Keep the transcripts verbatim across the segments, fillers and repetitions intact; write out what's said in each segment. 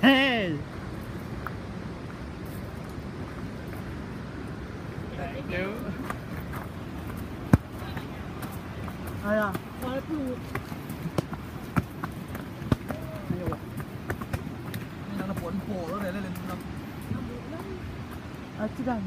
Hey. Thank you. Aya. Aya. Ina na pon polo le le le. Ati dan.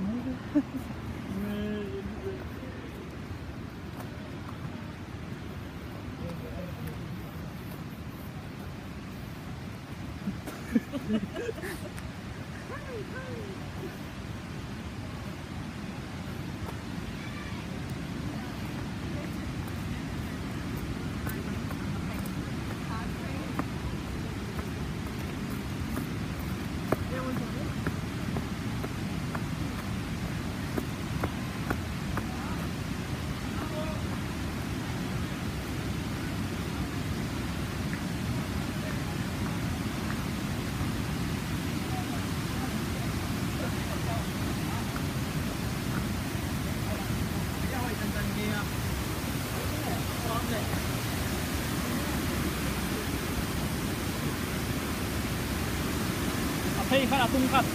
A phei khat, a tung khat.